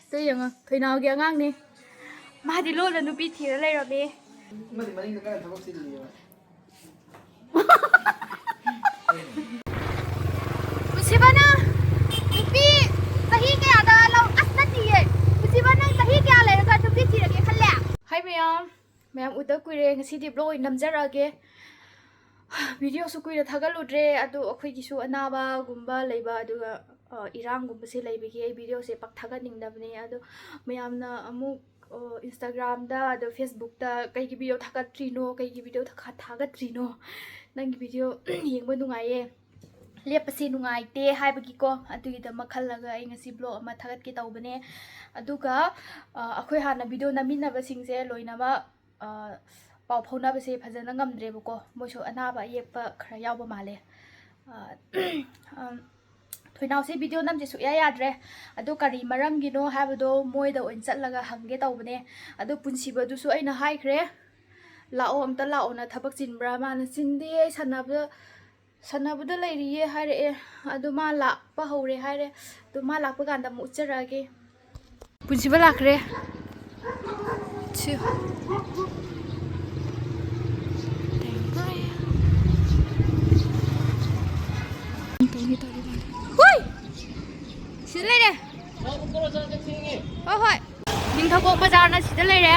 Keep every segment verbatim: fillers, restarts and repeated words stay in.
Two ꯌꯦꯡꯉꯣ, ꯊꯣꯏꯅꯥꯎꯒꯤ ꯑꯉꯥꯡꯅꯦ꯫ ꯃꯥꯗꯤ ꯂꯣꯟꯅ ꯅꯨꯄꯤ ꯊꯤꯔ ꯂꯩꯔꯝꯃꯦ꯫ ꯑꯃꯗꯤ ꯃꯅꯤꯡꯗ ꯀꯟꯅ ꯊꯕꯛ ꯆꯤꯜꯂꯤꯑꯕ꯫ ꯄꯨꯟꯁꯤꯕ, ꯅꯪ ꯅꯨꯄꯤ ꯆꯍꯤ ꯀꯌꯥꯗ ꯂꯧ-, ꯑꯁ, ꯅꯠꯇꯤꯌꯦ꯫ ꯄꯨꯟꯁꯤꯕ, ꯅꯪ ꯆꯍꯤ ꯀꯌꯥ ꯂꯩꯔꯒ ꯅꯨꯄꯤ ꯊꯤꯔꯒꯦ ꯈꯜꯂꯦ? ꯍꯥꯏ ꯃꯌꯥꯝ, ꯃꯌꯥꯝ ꯎꯗ ꯀꯨꯏꯔꯦ, ꯉꯁꯤꯗꯤ vlog ꯑꯣꯏꯅ ꯅꯝꯖꯔꯛꯑꯒꯦ꯫ Videoꯁꯨ ꯀꯨꯏꯅ ꯊꯥꯒꯠꯂꯨꯗ꯭ꯔꯦ, ꯑꯗꯣ ꯑꯩꯈꯣꯏꯒꯤꯁꯨ ꯑꯅꯥꯕꯒꯨꯝꯕ ꯂꯩꯕ, ꯑꯗꯨꯒ, ꯑ, ꯏꯔꯥꯡꯒꯨꯝꯕꯁꯦ ꯂꯩꯕꯒꯤ ꯑꯩ videoꯁꯦ ꯄꯥꯛ ꯊꯥꯒꯠꯅꯤꯡꯗꯕꯅꯦ꯫ ꯑꯗꯣ ꯃꯌꯥꯝꯅ ꯑꯃꯨꯛ, ꯑ, Instagramꯗ, ꯑꯗꯣ Facebookꯇ "ꯀꯩꯒꯤ video ꯊꯥꯒꯠꯇ꯭ꯔꯤꯅꯣ? ꯀꯩꯒꯤ video ꯊꯥꯒꯠ-, ꯊꯥꯒꯠꯇ꯭ꯔꯤꯅꯣ? ꯅꯪꯒꯤ video ꯌꯦꯡꯕ ꯅꯨꯡꯉꯥꯏꯌꯦ, ꯂꯦꯞꯄꯁꯦ ꯅꯨꯡꯉꯥꯏꯇꯦ" ꯍꯥꯏꯕꯒꯤꯀꯣ, ꯑꯗꯨꯒꯤꯗꯃꯛ ꯈꯜꯂꯒ ꯑꯩ ꯉꯁꯤ vlog ꯑꯃ ꯊꯥꯒꯠꯀꯦ ꯇꯧꯕꯅꯦ꯫ ꯑꯗꯨꯒ, ꯑ, ꯑꯩꯈꯣꯏ ꯍꯥꯟꯅ video ꯅꯝꯃꯤꯟꯅꯕꯁꯤꯡꯁꯦ ꯂꯣꯏꯅꯃꯛ ꯑ, ꯄꯥꯎ ꯐꯥꯎꯅꯕꯁꯦ ꯐꯖꯅ ꯉꯝꯗ꯭ꯔꯦꯕꯀꯣ꯫ ꯃꯣꯏꯁꯨ ꯑꯅꯥꯕ ꯑꯌꯦꯛꯄ ꯈꯔ ꯌꯥꯎꯕ ꯃꯥꯜꯂꯦ꯫ ꯑ, ꯑꯝ, ꯊꯣꯏꯅꯥꯎꯁꯦ video ꯅꯝꯁꯦ ꯁꯨꯛꯌꯥ ꯌꯥꯗ꯭ꯔꯦ꯫ ꯑꯗꯣ ꯀꯔꯤ ꯃꯔꯝꯒꯤꯅꯣ ꯍꯥꯏꯕꯗꯣ ꯃꯣꯏꯗ ꯑꯣꯏꯅ ꯆꯠꯂꯒ ꯍꯪꯒꯦ ꯇꯧꯕꯅꯦ꯫ ꯑꯗꯣ ꯄꯨꯟꯁꯤꯕꯗꯨꯁꯨ ꯑꯩꯅ ꯍꯥꯏꯈ꯭ꯔꯦ, "ꯂꯥꯛꯑꯣ, ꯑꯝꯇ ꯂꯥꯛꯑꯣꯅ", ꯊꯕꯛ ꯆꯤꯟꯕ꯭ꯔꯥ? ꯃꯥꯅ, "ꯆꯤꯟꯗꯦ, ꯑꯩ ꯁꯥꯟꯅꯕ ꯁꯥꯟꯅꯕꯗ ꯂꯩꯔꯤꯌꯦ" ꯍꯥꯏꯔꯛꯑꯦ꯫ ꯑꯗꯨ ꯃꯥ ꯂꯥꯛꯄ ꯍꯧꯔꯦ ꯍꯥꯏꯔꯦ꯫ ꯑꯗꯨ ꯃꯥ ꯂꯥꯛꯄ ꯀꯥꯟꯗ ꯑꯃꯨꯛ ꯎꯠꯆꯔꯛꯑꯒꯦ꯫ ꯄꯨꯟꯁꯤꯕ ꯂꯥꯛꯈ꯭ꯔꯦ꯫ ꯁꯤ꯫ ꯍꯨꯏ! ꯁꯤꯗ ꯂꯩꯔꯦ꯫ ꯍꯣꯏ, ꯍꯣꯏ꯫ ꯅꯤꯡꯊꯧꯀꯣꯛ ꯕꯖꯥꯔꯅ ꯁꯤꯗ ꯂꯩꯔꯦ,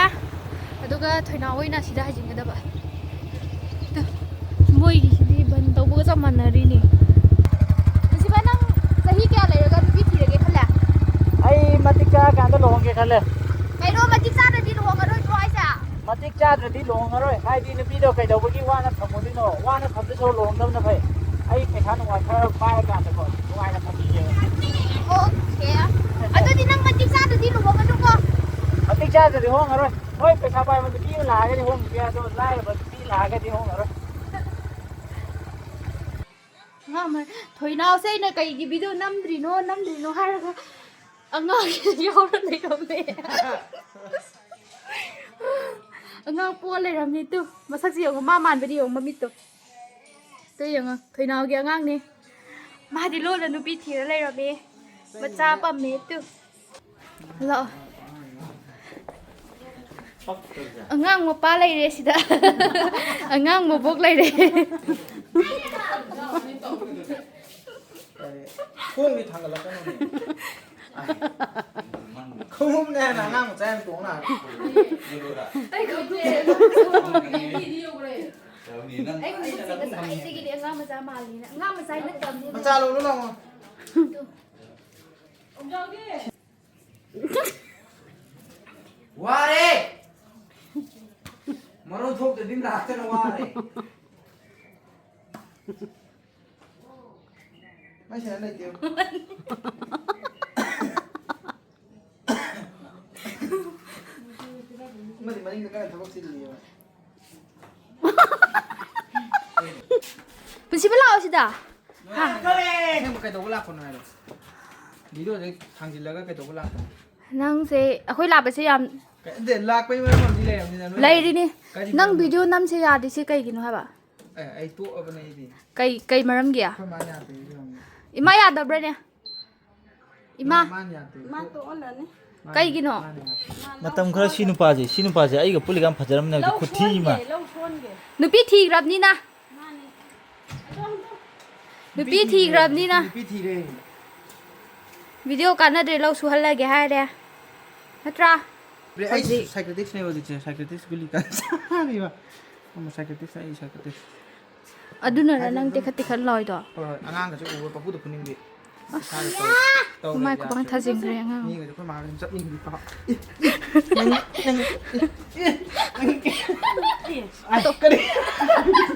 ꯑꯗꯨꯒ ꯊꯣꯏꯅꯥꯎ ꯍꯣꯏꯅ ꯁꯤꯗ ꯍꯥꯏꯖꯤꯟꯒꯗꯕ꯫ ꯇꯨ, ꯃꯣꯏꯒꯤꯁꯤꯗꯤ ꯕꯟ ꯇꯧꯕꯒ ꯆꯞ ꯃꯥꯟꯅꯔꯤꯅꯦ꯫ ꯄꯨꯟꯁꯤꯕ, ꯅꯪ ꯆꯍꯤ ꯀꯌꯥ ꯂꯩꯔꯒ ꯅꯨꯄꯤ ꯊꯤꯔꯒꯦ ꯈꯜꯂꯦ? ꯑꯩ ꯃꯇꯤꯛ ꯆꯥꯔꯀꯥꯟꯗ ꯂꯨꯍꯣꯡꯒꯦ ꯈꯜꯂꯦ꯫ ꯀꯩꯅꯣ, ꯃꯇꯤꯛ ꯆꯥꯗ꯭ꯔꯗꯤ ꯂꯨꯍꯣꯡꯉꯔꯣꯏꯗ꯭ꯔꯣ ꯍꯥꯏꯁꯦ? ꯃꯇꯤꯛ ꯆꯥꯗ꯭ꯔꯗꯤ ꯂꯨꯍꯣꯡꯉꯔꯣꯏ꯫ ꯍꯥꯏꯗꯤ ꯅꯨꯄꯤꯗꯣ ꯀꯩꯗꯧꯕꯒꯤ ꯋꯥꯅ ꯊꯝꯃꯨꯗꯣꯏꯅꯣ? ꯋꯥꯅ ꯊꯝꯗꯣꯏ ꯁꯔꯨꯛ ꯂꯨꯍꯣꯡꯗꯕꯅ ꯐꯩ꯫ ꯑꯩ ꯄꯩꯁꯥ ꯅꯨꯡꯉꯥꯏ ꯈꯔ ꯄꯥꯏꯔꯀꯥꯟꯗꯀꯣ ꯅꯨꯡꯉꯥꯏꯅ ꯊꯝꯕꯤꯒꯦꯕ꯫ ꯑꯣꯀꯦ꯫ ꯑꯗꯨꯗꯤ ꯅꯪ ꯃꯇꯤꯛ ꯆꯥꯗ꯭ꯔꯗꯤ ꯂꯨꯍꯣꯡꯒꯅꯨꯀꯣ꯫ ꯃꯇꯤꯛ ꯆꯥꯗ꯭ꯔꯗꯤ ꯍꯣꯡꯉꯔꯣꯏ꯫ ꯍꯣꯏ, ꯄꯩꯁꯥ ꯄꯥꯏꯕ ꯅꯨꯄꯤ ꯑꯃ ꯂꯥꯛꯑꯒꯗꯤ ꯍꯣꯡꯈꯤꯕ ꯌꯥꯏ, ꯑꯗꯣ ꯂꯥꯏꯔꯕ ꯅꯨꯄꯤ ꯂꯥꯛꯑꯒꯗꯤ ꯍꯣꯡꯉꯔꯣꯏ꯫ ꯑꯉꯥꯡ ꯑꯃ, ꯊꯣꯏꯅꯥꯎꯁꯦ ꯑꯩꯅ ꯀꯩꯒꯤ video ꯅꯝꯗ꯭ꯔꯤꯅꯣ, ꯅꯝꯗ꯭ꯔꯤꯅꯣ ꯍꯥꯏꯔꯒ ꯑꯉꯥꯡ ꯌꯥꯎꯔ ꯂꯩꯔꯝꯃꯦ꯫ ꯑꯉꯥꯡ ꯄꯣꯛꯑ ꯂꯩꯔꯝꯃꯦ ꯇꯨ꯫ ꯃꯁꯛꯁꯦ ꯌꯦꯡꯉꯣ, ꯃꯥ ꯃꯥꯟꯕꯗꯤ ꯌꯦꯡꯉꯣ ꯃꯃꯤꯠꯇꯣ꯫ ꯇꯨ ꯌꯦꯡꯉꯣ, ꯊꯣꯏꯅꯥꯎꯒꯤ ꯑꯉꯥꯡꯅꯦ꯫ ꯃꯥꯗꯤ ꯂꯣꯟꯅ ꯅꯨꯄꯤ ꯊꯤꯔ ꯂꯩꯔꯝꯃꯦ꯫ ꯃꯆꯥ ꯄꯝꯃꯦ ꯇꯨ꯫ ꯂꯥꯛꯑꯣ꯫ ꯑꯉꯥꯡ ꯃꯄꯥ ꯂꯩꯔꯦ ꯁꯤꯗ꯫ ꯑꯉꯥꯡ ꯃꯕꯣꯛ ꯂꯩꯔꯦ꯫ ꯈꯣꯡꯗꯤ ꯊꯥꯡꯒꯠꯂꯛꯀꯅꯨꯅꯦ꯫ ꯈꯣꯡꯎꯞꯅꯦ ꯍꯥꯏꯅ ꯑꯉꯥꯡ ꯃꯆꯥ ꯌꯥꯝ ꯇꯣꯡ ꯂꯥꯛꯑꯦ꯫ ꯑꯩ ꯉꯁꯥꯏꯗꯒꯤꯗꯤ ꯑꯉꯥꯡ ꯃꯆꯥ ꯃꯥꯜꯂꯤꯅ꯫ ꯑꯉꯥꯡ ꯃꯆꯥ ꯅꯠꯇꯕꯅꯤꯅ꯫ ꯃꯆꯥ ꯂꯧꯔꯨ ꯂꯥꯛꯑꯣ꯫ ꯋꯥꯔꯦ꯫ ꯃꯔꯣꯟ ꯊꯣꯛꯇ꯭ꯔꯗꯤ ꯂꯥꯛꯇꯅ ꯋꯥꯔꯦ꯫ ꯃꯥꯏ ꯁꯦꯟꯅ ꯂꯩꯇꯦꯕ꯫ ꯑꯃꯗꯤ ꯃꯅꯤꯡꯗ ꯀꯟꯅ ꯊꯕꯛ ꯆꯤꯜꯂꯤꯑꯕ꯫ ꯄꯨꯟꯁꯤꯕ ꯂꯥꯛꯑꯣ ꯁꯤꯗ꯫ ꯑꯁꯦꯡꯕ ꯀꯩꯗꯧꯕ ꯂꯥꯛꯄꯅꯣ ꯍꯥꯏꯔꯣ? ꯚꯤꯗꯤꯑꯣꯁꯦ ꯊꯥꯡꯖꯤꯜꯂꯒ ꯀꯩꯗꯧꯕ ꯂꯥꯛꯄꯅꯣ? ꯅꯪꯁꯦ ꯑꯩꯈꯣꯏ ꯂꯥꯛꯄꯁꯦ ꯌꯥꯝ ꯀꯩ-, ꯅꯠꯇꯦ, ꯂꯥꯛꯄꯩ ꯃꯔꯝ ꯑꯃꯗꯤ ꯂꯩꯔꯝꯅꯤꯅ ꯅꯣꯏ ꯂꯩꯔꯤꯅꯤ꯫ ꯀꯔꯤ ꯅꯪ ꯃꯔꯝꯅꯣ? ꯚꯤꯗꯤꯑꯣ ꯅꯝꯁꯦ ꯌꯥꯗ꯭ꯔꯤꯁꯦ ꯀꯩꯒꯤꯅꯣ ꯍꯥꯏꯕ? ꯑꯦ, ꯑꯩ ꯇꯣꯛꯑꯕꯅꯦ ꯑꯩꯗꯤ꯫ ꯀꯩ ꯀꯩ ꯃꯔꯝꯒꯤ? ꯑꯩꯈꯣꯏ ꯃꯥꯅ ꯌꯥꯗꯦ ꯑꯩꯗꯤ ꯌꯥꯝꯅ꯫ ꯏꯃꯥ ꯌꯥꯗꯕ꯭ꯔꯅꯦ? ꯏꯃꯥ꯫ ꯃꯥꯅ ꯌꯥꯗꯦ꯫ ꯃꯥ ꯇꯣꯛꯍꯜꯂꯅꯤ꯫ ꯃꯥꯅ-, ꯀꯩꯒꯤꯅꯣ? ꯃꯥꯅ ꯌꯥꯗꯦ꯫ ꯃꯇꯝ ꯈꯔ ꯁꯤ ꯅꯨꯄꯥꯁꯦ, ꯁꯤ ꯅꯨꯄꯥꯁꯦ ꯑꯩꯒ ꯄꯨꯜꯂꯤꯀꯥꯟ ꯐꯖꯔꯝꯅꯦ, ꯍꯧꯖꯤꯛ ꯈꯨꯊꯤ ꯑꯃ꯫ ꯂꯧ ꯁꯣꯟꯒꯦ꯫ ꯅꯨꯄꯤ ꯊꯤꯈ꯭ꯔꯕꯅꯤꯅ꯫ ꯅꯨꯄꯤ ꯊꯤꯈ꯭ꯔꯕꯅꯤꯅ꯫ ꯅꯨꯄꯤ ꯊꯤꯔꯦ꯫ ꯚꯤꯗꯤꯑꯣ ꯀꯥꯟꯅꯗ꯭ꯔꯦ, ꯂꯧ ꯁꯨꯍꯜꯂꯒꯦ ꯍꯥꯏꯔꯦ꯫ ꯅꯠꯇ꯭ꯔꯥ? ꯑꯩ ꯍꯧꯖꯤꯛ psychiatrist ꯅꯦꯕ ꯍꯧꯖꯤꯛꯁꯦ, psychiatrist ꯒꯨꯂꯤ ꯀꯟꯅ ꯆꯥꯔꯤꯕ꯫ ꯑꯃ psychiatrist, ꯑꯩ psychiatrist꯫ ꯑꯗꯨꯅꯔ ꯅꯪ ꯇꯦꯛꯈꯠ ꯇꯦꯛꯈꯠ ꯂꯥꯎꯔꯤꯗꯣ? ꯍꯣꯏ, ꯍꯣꯏ, ꯑꯉꯥꯡꯒꯁꯦ ꯎꯕ ꯄꯪꯐꯨꯗ ꯐꯨꯅꯤꯡꯕꯤ꯫ ꯏꯁꯥꯒ ꯇꯧ-, ꯇꯧ ꯃꯥꯏ ꯂꯩꯕ ꯈꯨꯄꯥꯡ ꯌꯥꯗꯦ꯫ ꯊꯥꯖꯤꯟꯈ꯭ꯔꯦ ꯑꯉꯥꯡ꯫ ꯃꯤꯒꯁꯦ ꯑꯩꯈꯣꯏ ꯃꯥꯒ ꯑꯗꯨꯝ ꯆꯠꯅꯤꯡꯕꯤ ꯄꯥꯎ꯫ ꯏ, ꯅꯪ, ꯅꯪ, ꯏ, ꯅꯪ, ꯑꯁ, ꯀꯔꯤ?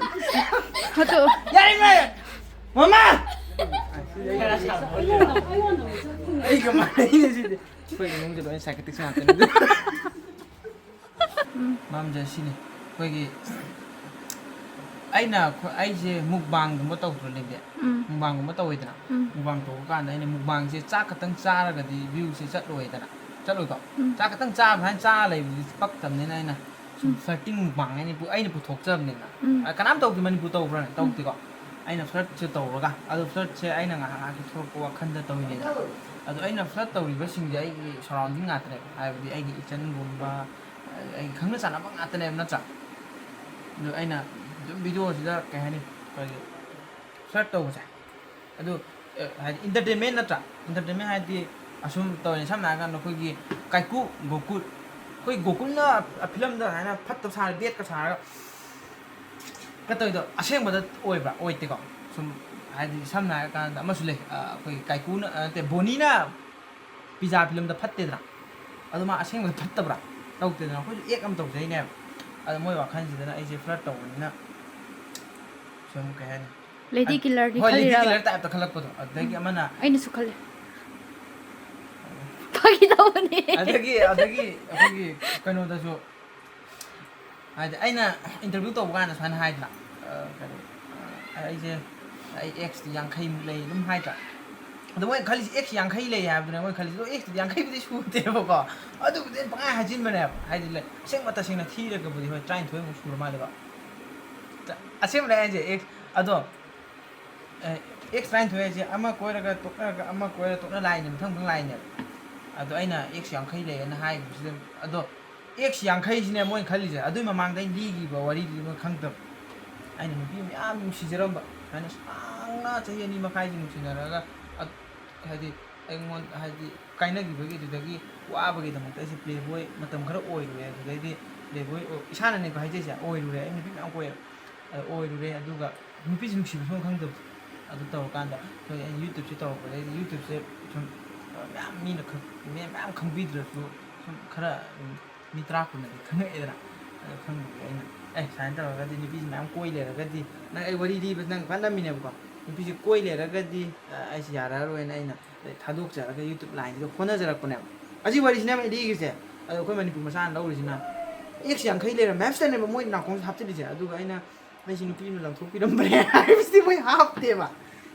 ꯍꯥꯠꯇꯣꯛ꯫ ꯌꯥꯔꯤꯉꯩ! ꯃꯃꯥ! ꯑꯩꯒ ꯃꯥꯟꯅꯩꯅꯦ ꯁꯤꯗꯤ꯫ ꯑꯩꯈꯣꯏ ꯏꯃꯨꯡꯁꯦ ꯂꯣꯏꯅ psychiatrist ꯉꯥꯛꯇꯅꯤ꯫ ꯃꯝꯖ ꯁꯤꯅꯤ꯫ ꯑꯩꯈꯣꯏꯒꯤ ꯑꯩꯅ ꯑꯩꯈꯣꯏ-, ꯑꯩꯁꯦ mukbang ꯒꯨꯝꯕ ꯇꯧꯗ꯭ꯔꯣ ꯂꯩꯗꯤ? ꯎꯝ꯫ Mukbang ꯒꯨꯝꯕ ꯇꯧꯋꯤꯗꯅ? ꯎꯝ꯫ Mukbang ꯇꯧꯕ ꯀꯥꯟꯗ ꯑꯩꯅ mukbang ꯁꯦ ꯆꯥꯛ ꯈꯛꯇꯪ ꯆꯥꯔꯒꯗꯤ view ꯁꯦ ꯆꯠꯂꯣꯏꯗꯅ? ꯆꯠꯂꯣꯏꯀꯣ? ꯎꯝ꯫ ꯆꯥꯛ ꯈꯛꯇꯪ ꯆꯥꯕ ꯁꯨꯃꯥꯏꯅ ꯆꯥꯔ ꯂꯩꯕꯗꯨꯗꯤ ꯄꯛꯇꯕꯅꯤꯅ ꯑꯩꯅ ꯁꯨꯝ flirting mukbang ꯑꯩꯅ ꯄꯨ-, ꯑꯩꯅ ꯄꯨꯊꯣꯛꯆꯕꯅꯤꯅ꯫ ꯎꯝ꯫ ꯑ, ꯀꯅꯥꯝ ꯇꯧꯗꯦ, ꯃꯅꯤꯄꯨꯔ ꯇꯧꯕ꯭ꯔꯥ? ꯇꯧꯗꯦꯀꯣ? ꯑꯩꯅ flirt ꯁꯦ ꯇꯧꯔꯒ, ꯑꯗꯣ flirt ꯁꯦ ꯑꯩꯅ ꯉꯥꯏꯍꯥꯛ ꯉꯥꯏꯍꯥꯛꯀꯤ ꯊꯣꯛꯂꯛꯄ ꯋꯥꯈꯜꯗ ꯇꯧꯔꯤꯅꯤꯗꯅ꯫ ꯑꯗꯣ ꯑꯩꯅ ꯐ꯭ꯂꯠ ꯇꯧꯔꯤꯕꯁꯤꯡꯁꯦ ꯑꯩꯒꯤ ꯁꯔꯥꯎꯟꯗꯤꯡ ꯉꯥꯛꯇꯅꯦꯕ, ꯍꯥꯏꯕꯗꯤ ꯑꯩꯒꯤ ꯏꯆꯟꯒꯨꯝꯕ, ꯑꯩꯒꯤ ꯈꯪꯅ ꯆꯥꯟꯅꯕ ꯉꯥꯛꯇꯅꯦꯕ, ꯅꯠꯇ꯭ꯔꯥ? ꯑꯗꯣ ꯑꯩꯅ ꯑꯗꯨꯝ ꯚꯤꯗꯤꯑꯣꯁꯤꯗ, ꯀꯩ ꯍꯥꯏꯅꯤ, ꯑꯩꯈꯣꯏꯒꯤ ꯐ꯭ꯂꯠ ꯇꯧꯕꯁꯦ, ꯑꯗꯨ, ꯑ, ꯍꯥꯏꯗꯤ ꯏꯟꯇꯔꯇꯦꯟꯃꯦꯟ ꯅꯠꯇ꯭ꯔꯥ? ꯏꯟꯇꯔꯇꯦꯟꯃꯦꯟ ꯍꯥꯏꯗꯤ ꯑꯁꯨꯝ ꯇꯧꯔꯦ, ꯁꯝꯅ ꯍꯥꯏꯔꯀꯥꯟꯗ ꯑꯩꯈꯣꯏꯒꯤ ꯀꯥꯏꯀꯨ, ꯒꯣꯀꯨꯜ, ꯑꯩꯈꯣꯏ ꯒꯣꯀꯨꯜꯅ ꯐꯤꯂꯝꯗ ꯑꯗꯨꯃꯥꯏꯅ ꯐꯠꯇꯕ ꯁꯥꯔ, ꯕꯦꯠꯀ ꯁꯥꯔꯒ ꯀ ꯇꯧꯔꯤꯗꯣ ꯑꯁꯦꯡꯕꯗ ꯑꯣꯏꯕ꯭ꯔꯥ? ꯑꯣꯏꯗꯦꯀꯣ꯫ ꯁꯨꯝ, ꯍꯥꯏꯗꯤ ꯁꯝꯅ ꯍꯥꯏꯔꯀꯥꯟꯗ ꯑꯃꯁꯨ ꯂꯩ, ꯑ, ꯑꯩꯈꯣꯏꯒꯤ ꯀꯥꯏꯀꯨꯅ, ꯑ, ꯅꯠꯇꯦ, ꯕꯣꯅꯤꯅ ꯄꯤꯖꯥ ꯐꯤꯂꯝꯗ ꯐꯠꯇꯦꯗꯅ, ꯑꯗꯨ ꯃꯥ ꯑꯁꯦꯡꯕꯗ ꯐꯠꯇꯕ꯭ꯔꯥ? ꯇꯧꯗꯦꯗꯅ, ꯑꯩꯈꯣꯏꯁꯨ ꯑꯦꯛ ꯑꯃ ꯇꯧꯖꯩꯅꯦꯕ꯫ ꯑꯗꯣ ꯃꯣꯏ ꯋꯥꯈꯜꯁꯤꯗꯅ ꯑꯩꯁꯦ ꯐ꯭ꯂꯠ ꯇꯧꯕꯅꯤꯅ ꯁꯨꯝ, ꯀꯩ ꯍꯥꯏꯅꯤ, ꯂꯦꯗꯤ ꯀꯤꯂꯔꯗꯤ ꯍꯣꯏ, ꯂꯦꯗꯤ ꯈꯜꯂꯤꯔꯕ? ꯀꯤꯂꯔ ꯇꯥꯏꯞꯇ ꯈꯜꯂꯛꯄꯗꯣ꯫ ꯑꯗꯒꯤ ꯑꯃꯅ ꯑꯩꯅꯁꯨ ꯈꯜꯂꯦ꯫ ꯐꯥꯒꯤ ꯇꯧꯕꯅꯦ꯫ ꯑꯗꯒꯤ, ꯑꯗꯒꯤ ꯑꯩꯈꯣꯏꯒꯤ ꯀꯩꯅꯣꯗꯁꯨ, ꯍꯥꯏꯗꯤ ꯑꯩꯅ ꯏꯟꯇꯔꯚ꯭ꯌꯨ ꯇꯧꯕ ꯀꯥꯟꯗ ꯁꯨꯃꯥꯏꯅ ꯍꯥꯏꯗꯅ, ꯑ, ꯀꯔꯤ, ꯑ, ꯑꯩꯁꯦ, ꯑꯩ ꯑꯦꯛꯁꯇꯤ ꯌꯥꯡꯈꯩꯃꯨꯛ ꯂꯩ ꯑꯗꯨꯝ ꯍꯥꯏꯗ꯭ꯔꯥ? ꯑꯗꯣ ꯃꯣꯏꯅ ꯈꯜꯂꯤꯁꯦ ꯑꯦꯛꯁ ꯌꯥꯡꯈꯩ ꯂꯩ ꯍꯥꯏꯕꯗꯨꯅꯦ ꯃꯣꯏꯅ ꯈꯜꯂꯤꯁꯦ꯫ ꯑꯗꯣ ꯑꯦꯛꯁꯇꯤ ꯌꯥꯡꯈꯩꯕꯨꯗꯤ ꯁꯨꯗꯦꯕꯀꯣ, ꯑꯗꯨꯕꯨꯗꯤ ꯑꯩꯅ ꯄꯪꯍꯥꯏ ꯍꯥꯏꯖꯤꯟꯕꯅꯦꯕ꯫ ꯍꯥꯏꯗꯤ ꯂꯩ, ꯑꯁꯦꯡꯕ ꯇꯁꯦꯡꯅ ꯊꯤꯔꯒꯕꯨꯗꯤ ꯍꯣꯏ ꯇꯔꯥꯅꯤꯊꯣꯏꯃꯨꯛ ꯁꯨꯔ ꯃꯥꯜꯂꯦꯀꯣ꯫ ꯑꯁꯦꯡꯕꯅꯦ ꯍꯥꯏꯁꯦ꯫ ꯑꯦꯛꯁ ꯑꯗꯣ, ꯑꯦ, ꯑꯦꯛꯁ ꯇꯔꯥꯅꯤꯊꯣꯏ ꯍꯥꯏꯁꯦ ꯑꯃ ꯀꯣꯏꯔꯒ ꯇꯣꯛꯅꯔꯒ ꯑꯃ ꯀꯣꯏꯔꯒ ꯇꯣꯛꯅ ꯂꯥꯛꯏꯅꯦ, ꯃꯊꯪ ꯃꯊꯪ ꯂꯥꯛꯏꯅꯦꯕ꯫ ꯑꯗꯣ ꯑꯩꯅ ꯑꯦꯛꯁ ꯌꯥꯡꯈꯩ ꯂꯩꯌꯦꯅ ꯍꯥꯏꯈꯤꯕꯁꯤꯗ, ꯑꯗꯣ ꯑꯦꯛꯁ ꯌꯥꯡꯈꯩꯁꯤꯅꯦ ꯃꯣꯏꯅ ꯈꯜꯂꯤꯁꯦ꯫ ꯑꯗꯨꯏ ꯃꯃꯥꯡꯗ ꯑꯩꯅ ꯂꯤꯈꯤꯕ ꯋꯥꯔꯤꯗꯨꯗꯤ ꯃꯣꯏ ꯈꯪꯗꯕ꯫ ꯑꯩꯅ ꯅꯨꯄꯤ ꯃꯌꯥꯝ ꯅꯨꯡꯁꯤꯖꯔꯝꯕ, ꯁꯨꯃꯥꯏꯅ ꯁꯥꯡꯅ ꯆꯍꯤ ꯑꯅꯤ ꯃꯈꯥꯏꯁꯤ ꯅꯨꯡꯁꯤꯅꯔꯒ, ꯑ-, ꯍꯥꯏꯗꯤ ꯑꯩꯉꯣꯟꯗ, ꯍꯥꯏꯗꯤ ꯀꯥꯏꯅꯈꯤꯕꯒꯤ ꯑꯗꯨꯗꯒꯤ ꯋꯥꯕꯒꯤꯗꯃꯛꯇ ꯑꯩꯁꯦ ꯄ꯭ꯂꯦꯕꯣꯏ ꯃꯇꯝ ꯈꯔ ꯑꯣꯏꯔꯨꯔꯦ꯫ ꯑꯗꯨꯗꯩꯗꯤ ꯄ꯭ꯂꯦꯕꯣꯏ ꯑꯣ-, ꯏꯁꯥꯅꯅꯦꯀꯣ ꯍꯥꯏꯖꯩꯁꯦ, ꯑꯣꯏꯔꯨꯔꯦ꯫ ꯑꯩ ꯅꯨꯄꯤ ꯃꯌꯥꯝ ꯀꯣꯏꯌꯦꯕ꯫ ꯑ, ꯑꯣꯏꯔꯨꯔꯦ꯫ ꯑꯗꯨꯒ ꯅꯨꯄꯤꯁꯦ ꯅꯨꯡꯁꯤꯕ ꯁꯨꯝ ꯈꯪꯗꯕꯗꯣ꯫ ꯑꯗꯨ ꯇꯧꯔꯀꯥꯟꯗ ꯑꯩꯈꯣꯏ, ꯑꯩꯅ ꯌꯨꯇ꯭ꯌꯨꯕꯁꯦ ꯇꯧꯔꯛꯄꯗꯒꯤꯗꯤ ꯌꯨꯇ꯭ꯌꯨꯕꯁꯦ ꯁꯨꯝ, ꯑ, ꯃꯌꯥꯝ ꯃꯤꯅ ꯈꯪ-, ꯃꯤ ꯃꯌꯥꯝ ꯈꯪꯕꯤꯗ꯭ꯔꯁꯨ ꯁꯨꯝ ꯈꯔ ꯑꯗꯨꯝ ꯃꯤ ꯇꯔꯥ ꯀꯨꯟꯅꯗꯤ ꯈꯪꯉꯛꯑꯦꯗꯅ꯫ ꯑꯗꯣ ꯈꯪꯕꯒꯤ ꯑꯩꯅ, "ꯑꯦ, ꯁꯨꯃꯥꯏꯅ ꯇꯧꯔꯒꯗꯤ ꯅꯨꯄꯤꯁꯦ ꯃꯌꯥꯝ ꯀꯣꯏ ꯂꯩꯔꯒꯗꯤ", ꯅꯪ, ꯑꯩ ꯋꯥꯔꯤ ꯂꯤꯕ ꯅꯪ ꯐꯖꯅ ꯅꯝꯃꯤꯅꯦꯕꯀꯣ꯫ "ꯅꯨꯄꯤꯁꯦ ꯀꯣꯏ ꯂꯩꯔꯒꯗꯤ, ꯑ, ꯑꯩꯁꯦ ꯌꯥꯔꯛꯑꯔꯣꯏꯅ ꯑꯩꯅ ꯊꯥꯗꯣꯛꯆꯔꯒ ꯌꯨꯇ꯭ꯌꯨꯕ ꯂꯥꯏꯟꯁꯤꯗ ꯍꯣꯠꯅꯖꯔꯛꯄꯅꯦꯕ"꯫ ꯑꯁꯤ ꯋꯥꯔꯤꯁꯤꯅꯦꯕ ꯑꯩ ꯂꯤꯒꯤꯁꯦ꯫ ꯑꯗꯣ ꯑꯩꯈꯣꯏ ꯃꯅꯤꯄꯨꯔ ꯃꯆꯥꯅ ꯂꯧꯔꯤꯁꯤꯅ ꯑꯦꯛꯁ ꯌꯥꯡꯈꯩ ꯂꯩꯔꯝꯃꯦ ꯍꯥꯏꯕꯁꯤꯗꯅꯦꯕ ꯃꯣꯏ ꯅꯥꯀꯣꯡꯁꯦ ꯍꯥꯞꯆꯤꯜꯂꯤꯁꯦ꯫ ꯑꯗꯨꯒ ꯑꯩꯅ, "ꯑꯩꯁꯤ ꯅꯨꯄꯤ ꯑꯃ ꯂꯪꯊꯣꯛꯄꯤꯔꯝꯕꯅꯦ" ꯍꯥꯏꯕꯁꯤꯗꯤ ꯃꯣꯏ ꯍꯥꯞꯇꯦꯕ꯫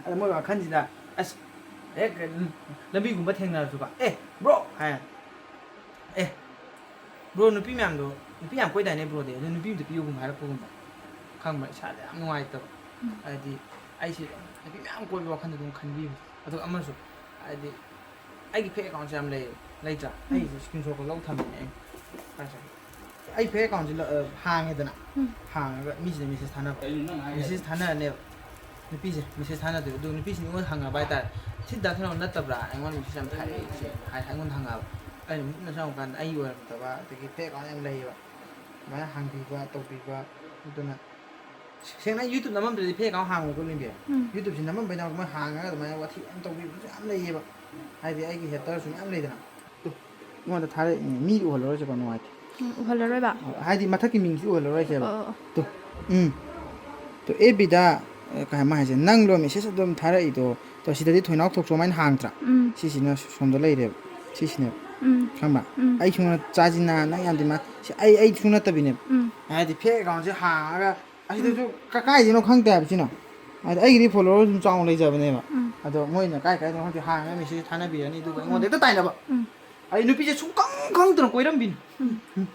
ꯑꯗ ꯃꯣꯏ ꯋꯥꯈꯜꯁꯤꯗ, ꯑꯁ, ꯍꯦꯛ ꯂꯝꯕꯤꯒꯨꯝꯕ ꯊꯦꯡꯅꯔꯁꯨꯀꯣ, "ꯑꯦ, ꯕ꯭ꯔꯣ" ꯍꯥꯏ, "ꯑꯦ, ꯕ꯭ꯔꯣ, ꯅꯨꯄꯤ ꯃꯌꯥꯝꯗꯣ, ꯅꯨꯄꯤ ꯌꯥꯝ ꯀꯣꯏꯗꯥꯏꯅꯦ ꯕ꯭ꯔꯣꯗꯤ, ꯑꯗꯨ ꯅꯨꯄꯤ ꯑꯝꯇ ꯄꯤꯌꯨꯒꯨꯝꯕ" ꯍꯥꯏꯔꯛꯄꯒꯨꯝꯕ, ꯈꯪꯕ꯭ꯔꯥ? ꯏꯁꯥꯗ ꯌꯥꯝ ꯅꯨꯡꯉꯥꯏꯇꯕ꯫ ꯍꯥꯏꯗꯤ ꯑꯩꯁꯦ ꯅꯨꯄꯤ ꯃꯌꯥꯝ ꯀꯣꯏꯕ ꯋꯥꯈꯜꯗ ꯑꯗꯨꯝ ꯈꯟꯕꯤꯕꯗꯣ꯫ ꯑꯗꯨꯒ ꯑꯃꯁꯨ, ꯍꯥꯏꯗꯤ, ꯑꯩꯒꯤ ꯐꯦꯛ ꯑꯦꯀꯥꯎꯟꯁꯦ ꯌꯥꯝ ꯂꯩ, ꯂꯩꯇ꯭ꯔꯥ? ꯑꯩꯁꯦ ꯁ꯭ꯀ꯭ꯔꯤꯟ ꯁꯣꯠꯀ ꯂꯧ ꯊꯝꯃꯤꯅꯦ ꯑꯩ꯫ ꯀꯥꯏ ꯆꯠꯈ꯭ꯔꯦ? ꯑꯩ ꯐꯦꯛ ꯑꯦꯀꯥꯎꯟꯁꯦ ꯂ-, ꯑ, ꯍꯥꯡꯉꯦꯗꯅ꯫ ꯎꯝ꯫ ꯍꯥꯡꯉꯒ ꯃꯤꯁꯤꯅ ꯃꯦꯁꯦꯖ ꯊꯥꯅꯕ꯫ ꯀꯩꯅꯣ ꯅꯪ ꯍꯥꯏꯔꯤꯁꯦ? ꯃꯦꯁꯦꯖ ꯊꯥꯅꯔꯅꯦꯕ꯫ ꯅꯨꯄꯤꯁꯦ ꯃꯦꯁꯦꯖ ꯊꯥꯅꯗꯣꯏꯕ꯫ ꯑꯗꯨ ꯅꯨꯄꯤꯁꯤꯅ ꯑꯩꯉꯣꯟꯗ ꯍꯪꯉꯛꯑꯕ ꯍꯥꯏꯇꯥꯔꯦ, "ꯁꯤ ꯗꯥ ꯊꯣꯏꯅꯥꯎ ꯅꯠꯇꯕ꯭ꯔꯥ? ꯑꯩꯉꯣꯟꯗ ꯃꯦꯁꯦꯖ ꯌꯥꯝ ꯊꯥꯔꯛꯑꯦ ꯁꯤ" ꯍꯥꯏ, ꯑꯩꯉꯣꯟꯗ ꯍꯪꯉꯛꯑꯕ꯫ ꯑꯩꯅ ꯃꯨꯟꯅ ꯆꯪꯉꯀꯥꯟꯗ ꯑꯩꯒꯤ ꯑꯣꯏꯔꯝꯗꯕ, ꯑꯗꯒꯤ ꯐꯦꯛ ꯑꯦꯀꯥꯎꯟ ꯌꯥꯝ ꯂꯩꯌꯦꯕ꯫ ꯑꯗꯨꯃꯥꯏꯅ ꯍꯥꯡꯕꯤꯕ, ꯇꯧꯕꯤꯕ꯫ ꯑꯗꯨꯅ ꯁꯦꯡꯅ ꯑꯩ YouTube ꯅꯝꯃꯝꯗ꯭ꯔꯗꯤ ꯐꯦꯛ ꯑꯦꯀꯥꯎꯟ ꯍꯥꯡꯉꯣꯏꯀꯣ ꯅꯤꯡꯕꯤ꯫ ꯎꯝ꯫ YouTube-ꯁꯤ ꯅꯝꯃꯝꯕꯩꯗꯃꯛ ꯃꯣꯏ ꯍꯥꯡꯉꯒ ꯑꯗꯨꯃꯥꯏꯅ ꯋꯥꯊꯤ ꯌꯥꯝ ꯇꯧꯕꯤꯕꯁꯨ ꯌꯥꯝ ꯂꯩꯌꯦꯕ꯫ ꯍꯥꯏꯗꯤ ꯑꯩꯒꯤ ꯍꯦꯇꯔꯁꯨ ꯃꯌꯥꯝ ꯂꯩꯗꯅ꯫ ꯇꯨ, ꯑꯩꯉꯣꯟꯗ ꯊꯥꯔꯛꯏꯅꯦ꯫ ꯃꯤ ꯎꯍꯜꯂꯔꯣꯏꯁꯦꯀꯣ, ꯅꯨꯡꯉꯥꯏꯇꯦ꯫ ꯎꯝ, ꯎꯍꯜꯂꯔꯣꯏꯕ? ꯍꯥꯏꯗꯤ ꯃꯊꯛꯀꯤ ꯃꯤꯡꯁꯤ ꯎꯍꯜꯂꯔꯣꯏꯁꯦꯕ꯫ ꯑꯣ, ꯑꯣ, ꯑꯣ꯫ ꯇꯨ, ꯎꯝ꯫ ꯇꯨ, ꯑꯦꯐ ꯕꯤꯗ, ꯑ, ꯀꯩ ꯍꯥꯏ ꯃꯥ ꯍꯥꯏꯁꯦ, "ꯅꯪꯂꯣ ꯃꯦꯁꯦꯖ ꯑꯗꯨꯝ ꯊꯥꯔꯛꯏꯗꯣ?" ꯇꯣ, ꯁꯤꯗꯗꯤ ꯊꯣꯏꯅꯥꯎ ꯊꯣꯛꯆꯣꯝ ꯍꯥꯏꯅ ꯍꯥꯡꯗ꯭ꯔꯥ? ꯎꯝ꯫ ꯁꯤꯁꯤꯅ ꯁꯣꯝꯗ ꯂꯩꯔꯦꯕ꯫ ꯁꯤꯁꯤꯅꯦꯕ꯫ ꯎꯝ꯫ ꯈꯪꯕ꯭ꯔꯥ? ꯎꯝ꯫ ꯑꯩ ꯁꯨꯡꯅ ꯆꯥꯁꯤꯟꯅ ꯅꯪ ꯌꯥꯝ ꯗꯤꯃꯥꯟ-, ꯁꯤ ꯑꯩ, ꯑꯩ ꯁꯨꯡ ꯅꯠꯇꯕꯤꯅꯦꯕ꯫ ꯎꯝ꯫ ꯍꯥꯏꯗꯤ ꯐꯦꯛ ꯑꯦꯀꯥꯎꯟꯁꯦ ꯍꯥꯡꯉꯒ ꯑꯁꯤꯗꯁꯨ ꯎꯝ꯫ ꯀ-, ꯀꯥꯏꯗꯩꯅꯣ ꯈꯪꯗꯦ ꯍꯥꯏꯕ ꯁꯤꯅ꯫ ꯍꯥꯏꯗꯤ ꯑꯩꯒꯤꯗꯤ ꯐꯣꯂꯣꯋꯔ ꯑꯗꯨꯝ ꯆꯥꯎꯅ ꯂꯩꯖꯕꯅꯦꯕ꯫ ꯎꯝ꯫ ꯑꯗꯣ ꯃꯣꯏꯅ ꯀꯥꯏ ꯀꯥꯏꯗꯅꯣ ꯈꯪꯗꯦ ꯍꯥꯡꯉꯒ ꯃꯦꯁꯦꯖ ꯊꯥꯅꯕꯤꯔꯅꯤ, ꯑꯗꯨꯒ ꯎꯝ꯫ ꯑꯩꯉꯣꯟꯗ ꯍꯦꯛꯇ ꯇꯥꯏꯅꯕ꯫ ꯎꯝ꯫ ꯑꯩ ꯅꯨꯄꯤꯁꯦ ꯁꯨꯡꯈꯪ ꯈꯪꯗꯅ ꯀꯣꯏꯔꯝꯕꯤꯅꯤ꯫ ꯎꯝ꯫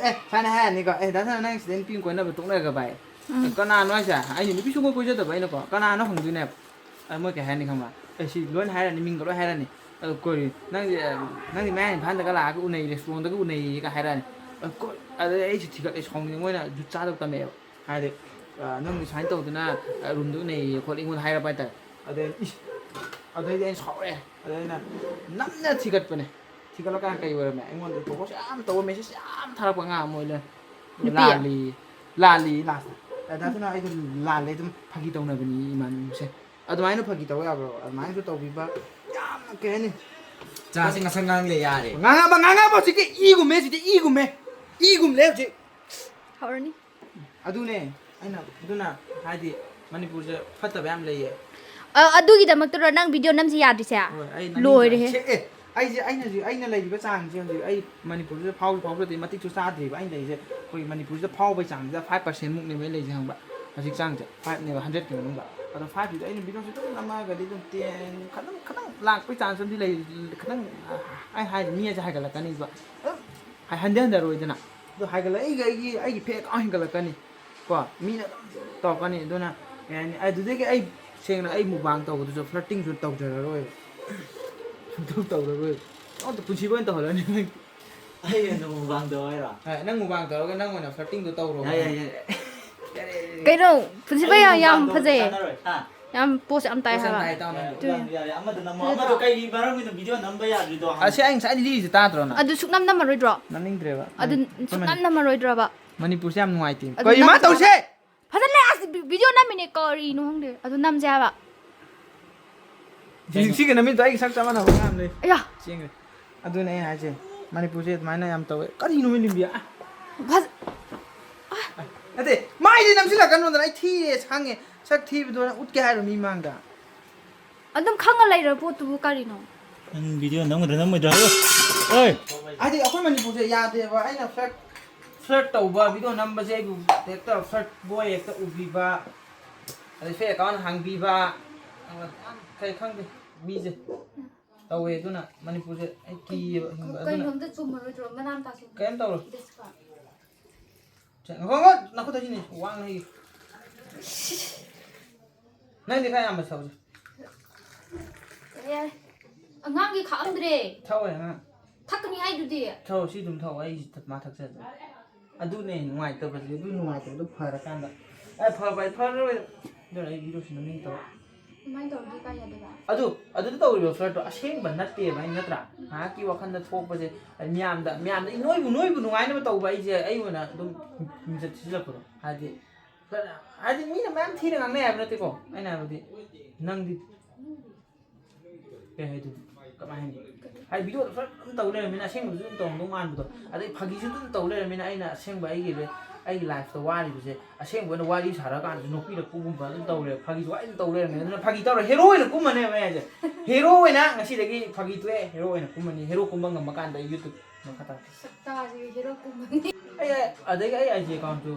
ꯑꯦ, ꯁꯨꯃꯥꯏꯅ ꯍꯥꯏꯔꯅꯤꯀꯣ, "ꯑꯦ, ꯗꯥ ꯁꯅꯥ, ꯅꯪ ꯁꯤꯗ ꯅꯨꯄꯤ ꯑꯃ ꯀꯣꯏꯅꯕ ꯇꯣꯛꯅꯔꯒ ꯚꯥꯏ?" ꯎꯝ꯫ "ꯀꯅꯥꯅꯣ ꯍꯥꯏꯁꯦ?" "ꯑꯩꯅ ꯅꯨꯄꯤ ꯁꯨꯡꯀꯣꯏ ꯀꯣꯏꯖꯗꯕ ꯑꯩꯅꯀꯣ, ꯀꯅꯥꯅꯣ ꯍꯪꯗꯣꯏꯅꯦꯕ?" ꯑꯗ ꯃꯣꯏ ꯀꯩ ꯍꯥꯏꯔꯅꯤ ꯈꯪꯕ꯭ꯔꯥ? "ꯑꯦ, ꯁꯤ ꯂꯣꯏꯅ ꯍꯥꯏꯔꯅꯤ, ꯃꯤꯡꯒ ꯂꯣꯏ ꯍꯥꯏꯔꯅꯤ꯫ ꯑꯗꯣ ꯀꯣꯏ, ꯅꯪꯗꯤ, ꯑ, ꯅꯪꯗꯤ ꯃꯌꯥꯡ ꯏꯝꯐꯥꯜꯗꯒ ꯂꯥꯛꯑꯒ ꯎꯅꯩ, ꯔꯦꯁꯇꯨꯔꯦꯟꯗꯒ ꯎꯅꯩꯌꯦꯒ ꯍꯥꯏꯔꯛꯑꯅꯤ꯫ ꯑꯗ ꯀꯣꯏ-, ꯑꯗꯩ ꯑꯩꯁꯨ ꯊꯤꯒꯠꯂꯦ, ꯁꯥꯎꯅꯤꯡꯉꯦ, ꯃꯣꯏꯅ ꯖꯨꯠ ꯆꯥꯗꯕ ꯇꯝꯃꯛꯑꯦꯕ꯫ ꯍꯥꯏꯗꯤ, ꯑ, ꯅꯪꯗꯤ ꯁꯨꯃꯥꯏꯅ ꯇꯧꯗꯅ, ꯑ, ꯔꯨꯝꯗ ꯎꯅꯩꯌꯦ ꯈꯣꯠꯂꯦ ꯑꯩꯉꯣꯟꯗ ꯍꯥꯏꯔꯛꯄ ꯍꯥꯏꯇꯥꯔꯦ꯫ ꯑꯗꯩ, ꯏꯁ, ꯑꯗꯩꯗꯤ ꯑꯩꯅ ꯁꯥꯎꯔꯛꯑꯦ꯫ ꯑꯗꯩ ꯑꯩꯅ ꯅꯝꯅ ꯊꯤꯒꯠꯄꯅꯦ꯫ ꯊꯤꯒꯠꯂꯀꯥꯟꯗ ꯀꯩ ꯑꯣꯏꯔꯝꯃꯦ? ꯑꯩꯉꯣꯟꯗ ꯄ꯭ꯔꯣꯄꯣꯁ ꯌꯥꯝ ꯇꯧꯕ, ꯃꯦꯁꯦꯖ ꯌꯥꯝ ꯊꯥꯔꯛꯄ ꯑꯉꯥꯡ ꯑꯃ ꯑꯣꯏ ꯂꯩꯔꯝꯃꯦ꯫ ꯅꯨꯄꯤ? ꯂꯥꯜꯂꯤ, ꯂꯥꯜꯂꯤ ꯂꯥꯁꯇ꯫ ꯑꯗ ꯑꯗꯨꯅ ꯑꯩꯗꯣ ꯂꯥꯜꯂꯦ, ꯑꯗꯨꯝ ꯐꯥꯒꯤ ꯇꯧꯅꯕꯅꯤ ꯏꯃꯥꯟꯅꯕꯤꯁꯦ꯫ ꯑꯗꯨꯃꯥꯏꯅ ꯐꯥꯒꯤ ꯇꯧ ꯌꯥꯕ꯭ꯔꯣ? ꯑꯗꯨꯃꯥꯏꯅꯁꯨ ꯇꯧꯕꯤꯕ ꯌꯥꯝꯅ, ꯀꯩ ꯍꯥꯏꯅꯤ? ꯆꯥꯁꯦ ꯉꯁꯪ ꯉꯥꯡ ꯂꯩ ꯌꯥꯔꯦ꯫ ꯉꯥꯡꯉꯕ, ꯉꯥꯡꯉꯕ ꯍꯧꯖꯤꯛꯇꯤ ꯏꯒꯨꯝꯃꯦ, ꯍꯧꯖꯤꯛꯇꯤ ꯏꯒꯨꯝꯃꯦ꯫ ꯏꯒꯨꯝꯂꯦ ꯍꯧꯖꯤꯛ꯫ ꯍꯧꯔꯅꯤ꯫ ꯑꯗꯨꯅꯦ ꯑꯩꯅ, ꯑꯗꯨꯅ ꯍꯥꯏꯗꯤ ꯃꯅꯤꯄꯨꯔꯁꯦ ꯐꯠꯇꯕ ꯌꯥꯝ ꯂꯩꯌꯦ꯫ ꯑ, ꯑꯗꯨꯒꯤꯗꯃꯛꯇꯔꯣ ꯅꯪ ꯚꯤꯗꯤꯑꯣ ꯅꯝꯁꯤ ꯌꯥꯗ꯭ꯔꯤꯁꯦ? ꯍꯣꯏ, ꯑꯩ ꯅꯝꯅꯤꯡꯗ꯭ꯔꯦ꯫ ꯂꯣꯏꯔꯦꯍꯦ꯫ ꯁꯦ-, ꯑꯦ, ꯑꯩꯁꯦ, ꯑꯩꯅꯁꯨ, ꯑꯩꯅ ꯂꯩꯔꯤꯕ ꯆꯥꯡꯁꯦ ꯍꯧꯖꯤꯛ ꯑꯩ ꯃꯅꯤꯄꯨꯔꯁꯤꯗ ꯐꯥꯎꯁꯨ ꯐꯥꯎꯖꯗꯦ, ꯃꯇꯤꯛꯁꯨ ꯆꯥꯗ꯭ꯔꯤꯕ ꯑꯩꯅ ꯂꯩꯔꯤꯁꯦ꯫ ꯑꯩꯈꯣꯏ ꯃꯅꯤꯄꯨꯔꯁꯤꯗ ꯐꯥꯎꯕꯒꯤ ꯆꯥꯡꯁꯤꯗ five percent ꯃꯨꯛꯅꯦꯕ ꯑꯩ ꯂꯩꯔꯤꯁꯦ, ꯈꯪꯕ꯭ꯔꯥ? ꯍꯧꯖꯤꯛ ꯆꯥꯡꯁꯦ five-ꯅꯦꯕ, hundred-ꯀꯤ ꯃꯅꯨꯡꯗ꯫ ꯑꯗꯣ five-ꯁꯤꯗ ꯑꯩꯅ ꯚꯤꯗꯤꯑꯣꯁꯦ ꯑꯗꯨꯝ ꯅꯝꯃꯛꯑꯒꯗꯤ ꯑꯗꯨꯝ ten, ꯈꯤꯇꯪ, ꯈꯤꯇꯪ ꯂꯥꯛꯄꯒꯤ ꯆꯥꯡꯁ ꯑꯃꯗꯤ ꯂꯩ, ꯈꯤꯇꯪ, ꯑꯩ ꯍꯥꯏ, ꯃꯤ ꯑꯁꯦ ꯍꯥꯏꯒꯠꯂꯛꯀꯅꯤꯕ꯫ ꯑꯗꯨꯝ ꯍꯟꯊ-, ꯍꯟꯊꯔꯣꯏꯗꯅ꯫ ꯑꯗꯣ ꯍꯥꯏꯒꯠꯂꯛꯏꯒ ꯑꯩꯒꯤ, ꯑꯩꯒꯤ ꯐꯦꯛ ꯑꯦꯀꯥꯎꯟ ꯍꯦꯟꯒꯠꯂꯛꯀꯅꯤ꯫ ꯀꯣ, ꯃꯤꯅ ꯑꯗꯨꯝ ꯇꯧꯔꯛꯀꯅꯤ꯫ ꯑꯗꯨꯅ ꯀꯩ ꯍꯥꯏꯅꯤ, ꯑꯗꯨꯗꯒꯤ ꯑꯩ ꯁꯦꯡꯅ ꯑꯩ ꯃꯨꯛꯕꯥꯡ ꯇꯧꯕꯗꯨꯁꯨ flirting-ꯁꯨ ꯇꯧꯖꯔꯔꯣꯏꯕ꯫ ꯑꯗꯨ ꯇꯧꯔꯔꯣꯏ꯫ ꯑꯝꯇ ꯄꯨꯟꯁꯤꯕ ꯑꯣꯏꯅ ꯇꯧꯍꯜꯂꯅꯤ ꯅꯪ꯫ ꯑꯩ ꯑꯣꯏꯅ ꯃꯨꯛꯕꯥꯡ ꯇꯧ ꯍꯥꯏꯔꯣ? ꯍꯣꯏ, ꯅꯪ ꯃꯨꯛꯕꯥꯡ ꯇꯧꯔꯒ ꯅꯪ ꯑꯣꯏꯅ flirtingꯗꯣ ꯇꯧꯔꯣ꯫ ꯌꯥꯏ, ꯌꯥꯏ, ꯌꯥꯏ꯫ ꯌꯥꯔꯦ, ꯌꯥꯔꯦ, ꯌꯥꯔꯦ꯫ ꯀꯩꯅꯣ, ꯄꯨꯟꯁꯤꯕ ꯑꯩ ꯌꯥꯝ, ꯌꯥꯝ ꯃꯨꯛꯕꯥꯡ ꯇꯧꯔꯒ ꯐꯖꯩꯌꯦ꯫ ꯆꯥꯟꯅꯔꯣꯏ꯫ ꯍꯥ? ꯌꯥꯝ pose ꯌꯥꯝ ꯇꯥꯏ ꯄꯣꯁ ꯌꯥꯝ ꯍꯥꯏꯕ꯫ ꯇꯥꯏ, ꯇꯥꯎ ꯅꯪ꯫ ꯌꯥꯔꯦ, ꯌꯥꯔꯦ, ꯌꯥꯔꯦ꯫ ꯑꯃꯗꯣ ꯅꯝꯃꯣ꯫ ꯐꯖꯗ꯭ꯔꯣ? ꯑꯃꯗꯣ ꯀꯩꯒꯤ ꯃꯔꯝꯒꯤꯅꯣ video ꯅꯝꯕ ꯌꯥꯗ꯭ꯔꯤꯗꯣ? ꯑꯁꯤ ꯑꯩ ꯉꯁꯥꯏ ꯂꯤꯔꯤꯁꯦ ꯇꯥꯗ꯭ꯔꯣ ꯅꯪ? ꯑꯗꯨ ꯁꯨꯛꯅꯝ ꯅꯝꯃꯔꯣꯏꯗ꯭ꯔꯣ? ꯅꯝꯅꯤꯡꯗ꯭ꯔꯦꯕ꯫ ꯑꯗꯨ ꯁꯨꯛꯅꯝ ꯅꯝꯃꯔꯣꯏꯗ꯭ꯔꯕ? ꯃꯅꯤꯄꯨꯔꯁꯦ ꯌꯥꯝ ꯅꯨꯡꯉꯥꯏꯇꯦ꯫ ꯑꯗꯨ ꯀꯩꯅꯣ ꯃꯥ ꯅꯝ-, ꯇꯧꯁꯦ? ꯐꯖꯅ ꯂꯩ ꯑꯁ, ꯚꯤ-, video ꯅꯝꯃꯤꯅꯦ, ꯀꯔꯤꯅꯣ ꯈꯪꯗꯦ꯫ ꯑꯗꯨ ꯅꯝꯁꯦ ꯍꯥꯏꯕ꯫ ꯁꯤ-, ꯁꯤꯒ ꯅꯝꯃꯤꯗꯣ ꯑꯩꯒ ꯁꯛ ꯆꯞ ꯃꯥꯟꯅꯕ ꯑꯉꯥꯡ ꯑꯃ ꯂꯩ꯫ ꯑꯌꯥ꯫ ꯆꯦꯟꯈ꯭ꯔꯦ꯫ ꯑꯗꯨꯅꯦ ꯑꯩ ꯍꯥꯏꯁꯦ, ꯃꯅꯤꯄꯨꯔꯁꯦ ꯑꯗꯨꯃꯥꯏꯅ ꯌꯥꯝ ꯇꯧꯋꯦ꯫ ꯀꯔꯤꯅꯣ ꯃꯤ ꯂꯤꯝꯕꯤꯌꯥ? ꯑ? ꯐꯖ-, ꯑ, ꯅꯠꯇꯦ, ꯃꯥꯏꯗꯤ ꯅꯝꯁꯤꯜꯂꯛꯀꯅꯣꯗꯅ, ꯑꯩ ꯊꯤꯔꯦ, ꯁꯪꯉꯦ꯫ ꯁꯛ ꯊꯤꯕꯗꯣ ꯅꯪ ꯎꯠꯀꯦ ꯍꯥꯏꯔꯣ ꯃꯤ ꯃꯥꯡꯗ? ꯑꯗꯨꯝ ꯈꯪꯉ ꯂꯩꯔ ꯄꯣꯠꯇꯨꯕꯨ ꯀꯔꯤꯅꯣ? ꯅꯪ video ꯅꯝꯒꯗ꯭ꯔꯥ ꯅꯝꯃꯣꯏꯗ꯭ꯔꯥ ꯍꯥꯏꯔꯣ꯫ ꯑꯣꯏ! ꯍꯥꯏꯗꯤ ꯑꯩꯈꯣꯏ ꯃꯅꯤꯄꯨꯔꯁꯦ ꯌꯥꯗꯦꯕ꯫ ꯑꯩꯅ flirt, flirt ꯇꯧꯕ, video ꯅꯝꯕꯁꯦ ꯑꯩꯕꯨ ꯍꯦꯛꯇ flirt boy ꯍꯦꯛꯇ ꯎꯕꯤꯕ, ꯑꯗꯩ fake account ꯍꯥꯡꯕꯤꯕ, ꯑꯗꯨꯒ ꯌꯥꯝ ꯀꯩ ꯈꯪꯗꯦ, ꯃꯤꯁꯦ ꯇꯧꯋꯦ꯫ ꯑꯗꯨꯅ ꯃꯅꯤꯄꯨꯔꯁꯦ ꯑꯩ ꯀꯤꯌꯦꯕ ꯍꯤꯡꯕ꯫ ꯑꯗꯨꯅ ꯀꯩꯅꯣꯝꯇ ꯆꯨꯝꯃꯔꯣꯏꯗ꯭ꯔꯣ? ꯃꯅꯥ ꯃꯊꯥꯁꯤꯡ ꯀꯩꯝ ꯇꯧꯔꯣꯏ꯫ ꯗꯤꯁꯀꯥ꯫ ꯁꯦ, ꯉꯥꯏꯈꯣ, ꯉꯥꯏꯈꯣ, ꯅꯈꯨꯠ ꯍꯥꯏꯁꯤꯅꯦ, ꯋꯥꯡꯅ ꯍꯩ꯫ ꯅꯪꯗꯤ ꯈꯔ ꯌꯥꯝꯕ ꯊꯛꯎꯁꯦ꯫ ꯌꯥꯔꯦ, ꯌꯥꯔꯦ꯫ ꯑꯉꯥꯡꯒꯤ ꯈꯥꯛꯑꯝꯗ꯭ꯔꯦ꯫ ꯊꯛꯑꯣꯏ, ꯑꯉꯥꯡ꯫ ꯊꯛꯀꯅꯤ ꯍꯥꯏꯗꯨꯗꯤ꯫ ꯊꯛꯑꯣ, ꯁꯤ ꯑꯗꯨꯝ ꯊꯛꯑꯣ, ꯑꯩ ꯁꯤ ꯊꯛ-, ꯃꯥ ꯊꯛꯆꯗꯣꯏꯅꯤ꯫ ꯑꯗꯨꯅꯦ ꯅꯨꯡꯉꯥꯏꯇꯕꯁꯦ, ꯑꯗꯨ ꯅꯨꯡꯉꯥꯏꯇꯕꯗꯣ ꯐꯔꯀꯥꯟꯗ꯫ ꯑꯦ, ꯐꯕ ꯍꯥꯏ ꯐꯔꯔꯣꯏ꯫ ꯑꯗꯨꯅ ꯑꯩ video ꯁꯤ ꯅꯝꯅꯤꯡꯗꯕ꯫ ꯑꯗꯨꯃꯥꯏꯅ ꯇꯧꯔꯗꯤ ꯀꯥꯏ ꯌꯥꯗꯣꯏꯕ? ꯑꯗꯨ, ꯑꯗꯨꯗ ꯇꯧꯔꯤꯕ flirtꯇꯣ ꯑꯁꯦꯡꯕ ꯅꯠꯇꯦꯕ, ꯑꯩ ꯅꯠꯇ꯭ꯔꯥ? ꯉꯥꯏꯍꯥꯛꯀꯤ ꯋꯥꯈꯜꯗ ꯊꯣꯛꯄꯁꯦ, ꯃꯌꯥꯝꯗ, ꯃꯌꯥꯝꯗ ꯅꯣꯏꯕꯨ, ꯅꯣꯏꯕꯨ ꯅꯨꯡꯉꯥꯏꯅꯕ ꯇꯧꯕ ꯑꯩꯁꯦ, ꯑꯩ ꯑꯣꯏꯅ ꯑꯗꯨꯝ ꯃꯤꯡꯆꯠ ꯊꯤꯖꯤꯜꯂꯛꯄꯗꯣ꯫ ꯍꯥꯏꯗꯤ, ꯍꯥꯏꯗꯤ ꯃꯤꯅ ꯃꯌꯥꯝ ꯊꯤꯅ ꯉꯥꯡꯅꯩ ꯍꯥꯏꯕ ꯅꯠꯇꯦꯀꯣ, ꯑꯩꯅ ꯍꯥꯏꯕꯗꯤ ꯅꯪꯗꯤ ꯀꯩ ꯍꯥꯏꯗꯣꯏꯅꯣ? ꯀꯃꯥꯏ ꯍꯥꯏꯅꯤ? ꯍꯥꯏꯗꯤ videoꯗ flirtꯇ ꯑꯗꯨꯝ ꯇꯧ ꯂꯩꯔꯝꯃꯤꯅ ꯑꯁꯦꯡꯕꯗꯁꯨ ꯑꯗꯨꯝ ꯇꯧꯔꯝꯗꯧ ꯃꯥꯟꯕꯗꯣ, ꯑꯗꯩ ꯐꯥꯒꯤꯁꯨ ꯑꯗꯨꯝ ꯇꯧ ꯂꯩꯔꯝꯃꯤꯅ ꯑꯩꯅ ꯑꯁꯦꯡꯕ ꯑꯩꯒꯤ, ꯑꯩꯒꯤ lifeꯇ ꯋꯥꯔꯤꯕꯁꯦ ꯑꯁꯦꯡꯕ ꯑꯣꯏꯅ ꯋꯥꯔꯤ ꯁꯥꯔꯀꯥꯟꯗꯁꯨ ꯅꯣꯛꯄꯤꯔꯛꯄꯒꯨꯝꯕ ꯑꯗꯨꯝ ꯇꯧꯔꯦ꯫ ꯐꯥꯒꯤꯁꯨ ꯑꯗꯨꯝ ꯇꯧ ꯂꯩꯔꯝꯃꯦ꯫ ꯑꯗꯨꯅ ꯐꯥꯒꯤ ꯇꯧꯔ hero ꯑꯣꯏꯅ ꯀꯨꯝꯃꯅꯦꯕ ꯑꯩ ꯍꯥꯏꯁꯦ꯫ Hero ꯑꯣꯏꯅ ꯉꯁꯤꯗꯒꯤ ꯐꯥꯒꯤ ꯇꯣꯛꯑꯦ, hero ꯑꯣꯏꯅ ꯀꯨꯝꯃꯅꯤ꯫ Hero ꯀꯨꯝꯕ ꯉꯝꯃ ꯀꯥꯟꯗ ꯑꯩ YouTube ꯃꯈꯥ ꯇꯥꯔꯛꯀꯦ꯫ ꯁꯛꯇꯥꯁꯤꯒ hero ꯀꯨꯝꯃꯅꯤ꯫ ꯑꯩ, ꯑꯗꯒꯤ ꯑꯩ IG accountꯁꯨ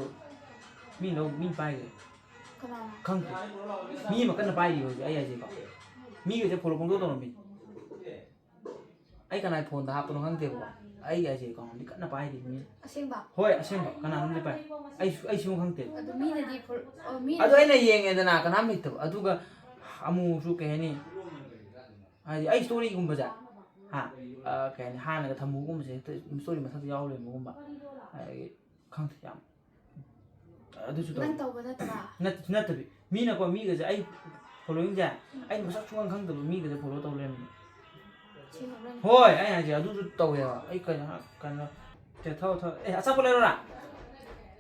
ꯃꯤ ꯂꯧ, ꯃꯤ ꯄꯥꯏꯈ꯭ꯔꯦ꯫ ꯀꯅꯥꯅ? ꯈꯪꯗꯦ꯫ ꯃꯤ ꯑꯃ ꯀꯟꯅ ꯄꯥꯏꯔꯤ ꯍꯧꯖꯤꯛ ꯑꯩ IG account꯫ ꯃꯤꯒꯁꯦ follow ꯄꯪꯇꯧ ꯇꯧꯔꯝꯃꯤ꯫ ꯑꯩ ꯀꯅꯥꯏ phoneꯗ ꯍꯥꯞꯄꯅꯣ ꯈꯪꯗꯦꯕꯀꯣ꯫ ꯑꯩꯒꯤ IG accountꯗꯤ ꯀꯟꯅ ꯄꯥꯏꯔꯤ ꯃꯤ꯫ ꯑꯁꯦꯡꯕ? ꯍꯣꯏ, ꯑꯁꯦꯡꯕ꯫ ꯀꯅꯥꯅꯣꯝꯗꯤ ꯄꯥꯏ꯫ ꯑꯩꯁꯨ, ꯑꯩ ꯁꯤꯃ ꯈꯪꯗꯦ꯫ ꯑꯗꯨ ꯃꯤꯅꯗꯤ ꯐꯨ-, ꯑꯣ, ꯃꯤꯅꯗꯤ ꯑꯗꯣ ꯑꯩꯅ ꯌꯦꯡꯉꯦꯗꯅ, ꯀꯅꯥꯝ ꯂꯩꯇꯕ꯫ ꯑꯗꯨꯒ ꯑꯃꯨꯛꯁꯨ ꯀꯩ ꯍꯥꯏꯅꯤ? ꯍꯥꯏꯗꯤ ꯑꯩ ꯁ꯭ꯇꯣꯔꯤꯒꯨꯝꯕꯁꯦ, ꯍꯥ, ꯑ, ꯀꯩ ꯍꯥꯏꯅꯤ, ꯍꯥꯟꯅꯒ ꯊꯝꯃꯨꯒꯨꯝꯕꯁꯦ ꯍꯦꯛꯇ ꯁ꯭ꯇꯣꯔꯤ ꯃꯊꯛꯇ ꯌꯥꯎ ꯂꯩꯔꯝꯕꯒꯨꯝꯕ꯫ ꯑꯗꯒꯤ ꯈꯪꯗꯦ, ꯌꯥꯝ ꯑꯗꯨꯁꯨ ꯇꯧ- ꯅꯪ ꯇꯧꯕ ꯅꯠꯇ꯭ꯔꯥ? ꯅꯠ- ꯅꯠꯇꯕꯤ, ꯃꯤꯅꯀꯣ, ꯃꯤꯒꯁꯦ, ꯑꯩ ꯐꯣꯂꯣꯋꯤꯡꯁꯦ, ꯑꯩꯅ ꯃꯁꯛ ꯁꯨꯡꯈꯪ ꯈꯪꯗꯕ ꯃꯤꯒꯁꯦ ꯐꯣꯂꯣ ꯇꯧ ꯂꯩꯔꯝꯃꯤ꯫ ꯁꯤ ꯍꯧꯔꯅꯤ꯫ ꯍꯣꯏ, ꯑꯩ ꯍꯥꯏꯁꯦ ꯑꯗꯨꯁꯨ ꯇꯧꯋꯦꯕ꯫ ꯑꯩ ꯀꯩꯅꯣ, ꯀꯩꯅꯣ, ꯊꯛꯑꯣ, ꯊꯛꯑꯣ꯫ ꯑꯦ, ꯑꯆꯥꯄꯣꯠ ꯂꯩꯔꯣꯔꯥ?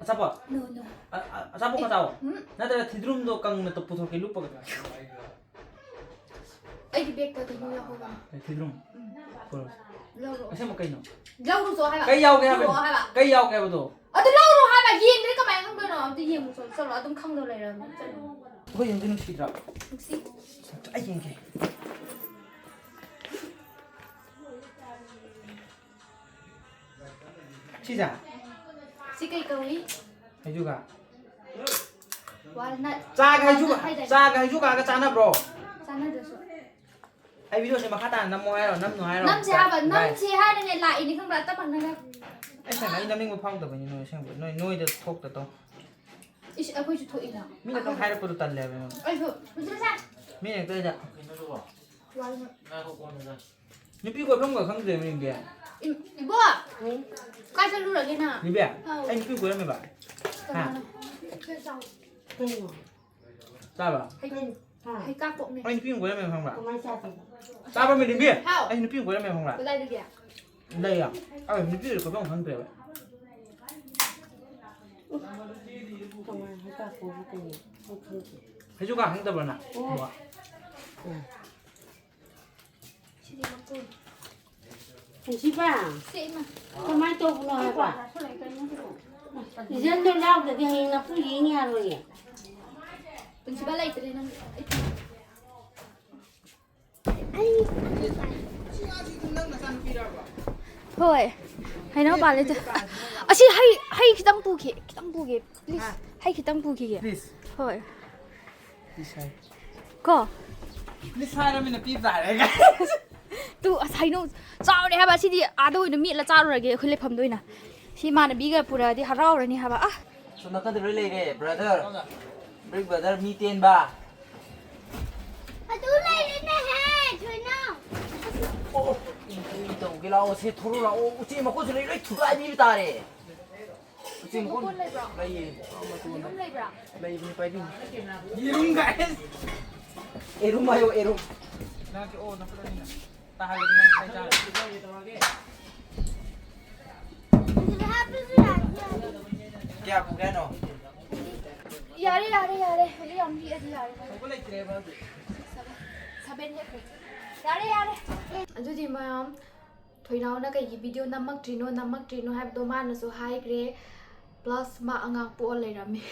ꯑꯆꯥꯄꯣꯠ? No, no. ꯑ- ꯑ- ꯑꯆꯥꯄꯣꯠ ꯈꯔ ꯆꯥꯎ꯫ ꯎꯝ. ꯅꯠꯇ꯭ꯔꯒ ꯊꯤꯗ꯭ꯔꯨꯝꯗꯣ ꯀꯪꯅ ꯇ- ꯄꯨꯊꯣꯛꯀꯦ, ꯂꯨꯞꯄꯒ꯫ ꯑꯩꯒꯤ ꯕꯦꯛꯇ ꯀꯩꯅꯣ ꯌꯥꯎꯍꯧꯕꯅꯦ꯫ ꯀꯩ ꯊꯤꯗ꯭ꯔꯨꯝ? ꯎꯝ. ꯄꯨꯔꯛꯑꯣ꯫ ꯂꯧꯔꯣ꯫ ꯑꯁꯦꯡꯕ ꯀꯩꯅꯣ? ꯂꯧꯔꯨꯆꯣ ꯍꯥꯏꯕ꯫ ꯀꯩ ꯌꯥꯎꯒꯦ ꯍꯥꯏꯕ? ꯄꯨꯔꯛꯑꯣ ꯍꯥꯏꯕ꯫ ꯀꯩ ꯌꯥꯎꯒꯦ ꯍꯥꯏꯕꯗꯣ? ꯑꯗꯨ ꯂꯧꯔꯣ ꯍꯥꯏꯕ꯫ ꯌꯦꯡꯗ꯭ꯔꯗꯤ ꯀꯃꯥꯏꯅ ꯈꯪꯗꯣꯏꯅꯣ? ꯑꯝꯇ ꯌꯦꯡꯉꯨꯆꯣ꯫ ꯆꯠꯂꯣ, ꯑꯗꯨꯝ ꯈꯪꯗꯧ ꯂꯩꯔꯕꯅꯦ꯫ ꯆꯠꯂꯣ꯫ ꯑꯩꯈꯣꯏ ꯌꯦꯡꯁꯦ, ꯅꯨꯡꯁꯤꯗ꯭ꯔꯥ? ꯅꯨꯡꯁꯤ꯫ ꯑꯩ ꯌꯦꯡꯒꯦ꯫ ꯁꯤꯁꯦ? ꯁꯤ ꯀꯩ ꯀꯧꯏ? ꯍꯩꯖꯨꯒ꯫ Walnut꯫ ꯆꯥꯒ ꯍꯩꯖꯨꯒ, walnut ꯍꯥꯏꯗꯥꯏꯅꯦ? ꯆꯥꯒ ꯍꯩꯖꯨꯒꯒ ꯆꯥꯟꯅꯕ꯭ꯔꯣ? ꯆꯥꯟꯅꯗ꯭ꯔꯁꯨ꯫ ꯑꯩ ꯚꯤꯗꯤꯑꯣꯁꯦ ꯃꯈꯥ ꯇꯥꯅ ꯅꯝꯃꯣ ꯍꯥꯏꯔꯣ, ꯅꯝꯅꯨ ꯍꯥꯏꯔꯣ? ꯅꯝꯁꯦ ꯍꯥꯏꯕ, ꯚꯥꯏ꯫ ꯅꯝꯁꯦ ꯍꯥꯏꯅꯅꯦ ꯂꯥꯛꯏꯅꯦ, ꯈꯪꯕ꯭ꯔꯥ? ꯇꯞ ꯐꯪꯅꯅꯦ꯫ ꯑꯩ ꯁꯦꯡꯅ ꯑꯩ ꯅꯝꯅꯤꯡꯕ ꯐꯥꯎꯗꯕꯩꯅꯤ, ꯅꯣꯏ ꯑꯁꯦꯡꯕ꯫ ꯅꯣꯏ, ꯅꯣꯏꯗ ꯊꯣꯛꯇ ꯇꯧ꯫ ꯏꯁ, ꯑꯩꯈꯣꯏꯁꯨ ꯊꯣꯛꯏꯅ꯫ ꯃꯤꯅ ꯑꯗꯨꯝ ꯍꯥꯏꯔꯛꯄꯗꯣ ꯇꯜꯂꯦ ꯍꯥꯏꯕ ꯑꯩꯉꯣꯟꯗ꯫ ꯑꯩꯁꯨ꯫ ꯃꯤꯅ ꯍꯦꯛꯇ ꯑꯩꯗ꯫ ꯀꯩꯅꯣꯗꯨꯕꯣ? ꯋꯥꯏꯅ꯫ ꯉꯥꯏꯈꯣ, ꯀꯣꯟꯅꯗ꯫ ꯅꯨꯄꯤ ꯀꯣꯏꯐꯝꯒ ꯈꯪꯗ꯭ꯔꯦ ꯃꯤꯡꯗꯤ꯫ ꯏ-, ꯏꯕꯣ! ꯎꯝ? ꯀꯥꯏ ꯆꯠꯂꯨꯔꯒꯦ ꯅꯪ? ꯅꯨꯄꯤ, ꯑꯧ꯫ ꯑꯩ ꯅꯨꯄꯤ ꯀꯣꯏꯔꯝꯃꯦꯕ꯫ ꯍꯥ? ꯀꯅꯥꯅꯣ? ꯀꯩꯅꯣ? ꯆꯥꯕ? ꯍꯩ-, ꯍꯥ? ꯍꯩꯀꯥꯛ ꯄꯣꯛꯅꯦ꯫ ꯑꯩ ꯅꯨꯄꯤ ꯑꯃ ꯀꯣꯏꯔꯝꯃꯦꯕ, ꯈꯪꯕ꯭ꯔꯥ? ꯀꯃꯥꯏ ꯆꯥꯗꯣꯏꯕ? ꯆꯥꯕ ꯃꯤ ꯅꯨꯄꯤ? ꯍꯥꯎ꯫ ꯑꯩ ꯅꯨꯄꯤ ꯑꯃ ꯀꯣꯏꯔꯝꯃꯦꯕ, ꯈꯪꯕ꯭ꯔꯥ? ꯀꯗꯥꯏꯗꯒꯤ? ꯂꯩꯌꯦ꯫ ꯑꯩ ꯅꯨꯄꯤꯗꯨꯗ ꯀꯣꯏꯐꯝ ꯈꯪꯗ꯭ꯔꯦꯕ꯫ ꯀꯃꯥꯏ ꯍꯩꯀꯥꯛ ꯄꯣꯛꯄ ꯀꯩꯅꯣ? ꯑꯩ ꯈꯪꯗꯦ꯫ ꯍꯩꯖꯨꯀꯥ ꯈꯪꯗꯕ꯭ꯔꯥ ꯅꯪ? ꯑꯣ꯫ ꯎꯝ꯫ ꯁꯤꯗꯤ ꯃꯀꯨ꯫ ꯄꯨꯟꯁꯤꯕ, ꯁꯦ, ꯏꯃꯥ꯫ ꯀꯃꯥꯏꯅ ꯇꯧꯕꯅꯣ ꯍꯥꯏꯕ? ꯔꯤꯖꯜꯗꯣ ꯌꯥꯎꯗ꯭ꯔꯗꯤ ꯍꯌꯦꯡ ꯅꯄꯨ ꯌꯦꯡ ꯌꯥꯔꯣꯏꯌꯦ꯫ ꯄꯨꯟꯁꯤꯕ ꯂꯩꯇ꯭ꯔꯦ ꯅꯪ꯫ ꯍꯣꯏ꯫ ꯍꯩꯅꯧ ꯄꯥꯜꯂꯦ ꯆꯦ꯫ ꯑꯁꯤ ꯍꯩ, ꯍꯩ ꯈꯤꯇꯪ ꯄꯨꯈꯤ, ꯈꯤꯇꯪ ꯄꯨꯒꯦ, please꯫ ꯍꯥ? ꯍꯩ ꯈꯤꯇꯪ ꯄꯨꯈꯤꯒꯦ꯫ Please꯫ ꯍꯣꯏ꯫ Please ꯍꯥꯏ꯫ ꯀꯣ? Please ꯍꯥꯏꯔꯃꯤꯅ ꯄꯤꯕ ꯇꯥꯔꯦ꯫ ꯇꯨ, ꯑꯁ, ꯍꯩꯅꯧ ꯆꯥꯎꯔꯦ ꯍꯥꯏꯕ꯫ ꯁꯤꯗꯤ ꯑꯥꯗ ꯑꯣꯏꯅ ꯃꯦꯠꯂ ꯆꯥꯔꯨꯔꯒꯦ, ꯑꯩꯈꯣꯏ ꯂꯩꯐꯝꯗ ꯑꯣꯏꯅ꯫ ꯁꯤ ꯏꯃꯥꯟꯅꯕꯤꯒ ꯄꯨꯔꯛꯑꯗꯤ ꯍꯔꯥꯎꯔꯅꯤ ꯍꯥꯏꯕ꯫ ꯑꯥ! ꯁꯣꯝ ꯅꯥꯀꯟꯗ ꯂꯣꯏ ꯂꯩꯔꯦ, brother꯫ Big brother, ꯃꯤ ꯇꯦꯟꯕ꯫ ꯑꯗꯨ ꯂꯩꯔꯦꯅꯦꯍꯦ, ꯊꯣꯏꯅ꯫ ꯀꯔꯤ ꯇꯧꯒꯦ? ꯂꯥꯛꯑꯣ, ꯁꯦ, ꯊꯣꯛꯂꯛꯑꯣ, ꯂꯥꯛꯑꯣ꯫ ꯎꯆꯤ ꯃꯀꯣꯟꯁꯨ ꯂꯩ, ꯂꯣꯏ ꯊꯨꯒꯥꯏꯕꯤꯕ ꯇꯥꯔꯦ꯫ ꯎꯆꯤ ꯃꯀꯣꯟ ꯃꯀꯣꯟ ꯂꯩꯕ꯭ꯔꯣ? ꯂꯩꯌꯦ꯫ ꯑꯥ, ꯃꯇꯣꯟꯗ꯫ ꯌꯦꯔꯨꯝ ꯂꯩꯕ꯭ꯔꯥ? ꯂꯩꯕꯅꯤ, ꯄꯥꯏꯕꯤꯌꯨ꯫ ꯌꯦꯔꯨꯝ, guys꯫ ꯑꯦꯔꯨꯝ ꯍꯥꯏꯌꯣ, ꯑꯦꯔꯨꯝ꯫ ꯅꯪꯒꯤ ꯑꯣ, ꯅꯈꯨꯠ ꯑꯅꯤꯅ꯫ ꯇꯥꯍꯜꯂꯒ ꯅꯪ ꯀꯥꯏ ꯆꯥꯔꯦ? ꯀꯌꯥ ꯄꯨꯒꯦ ꯍꯥꯏꯅꯣ? ꯌꯥꯔꯦ, ꯌꯥꯔꯦ, ꯌꯥꯔꯦ꯫ ꯍꯧꯖꯤꯛ ꯌꯥꯝ ꯂꯤꯛꯑꯗꯤ ꯌꯥꯔꯦ꯫ ꯍꯧꯕ ꯂꯩꯇ꯭ꯔꯦꯕ ꯍꯧꯖꯤꯛ꯫ ꯁꯚꯦꯟ ꯍꯦꯛꯈ꯭ꯔꯦ꯫ ꯌꯥꯔꯦ, ꯌꯥꯔꯦ꯫ ꯑꯗꯨꯗꯤ ꯃꯌꯥꯝ, ꯊꯣꯏꯅꯥꯎꯅ ꯀꯩꯒꯤ video ꯅꯝꯃꯛꯇ꯭ꯔꯤꯅꯣ, ꯅꯝꯃꯛꯇ꯭ꯔꯤꯅꯣ ꯍꯥꯏꯕꯗꯣ ꯃꯥꯅꯁꯨ ꯍꯥꯏꯈ꯭ꯔꯦ꯫ Plus ꯃꯥ ꯑꯉꯥꯡ ꯄꯣꯛꯑ ꯂꯩꯔꯝꯃꯤ꯫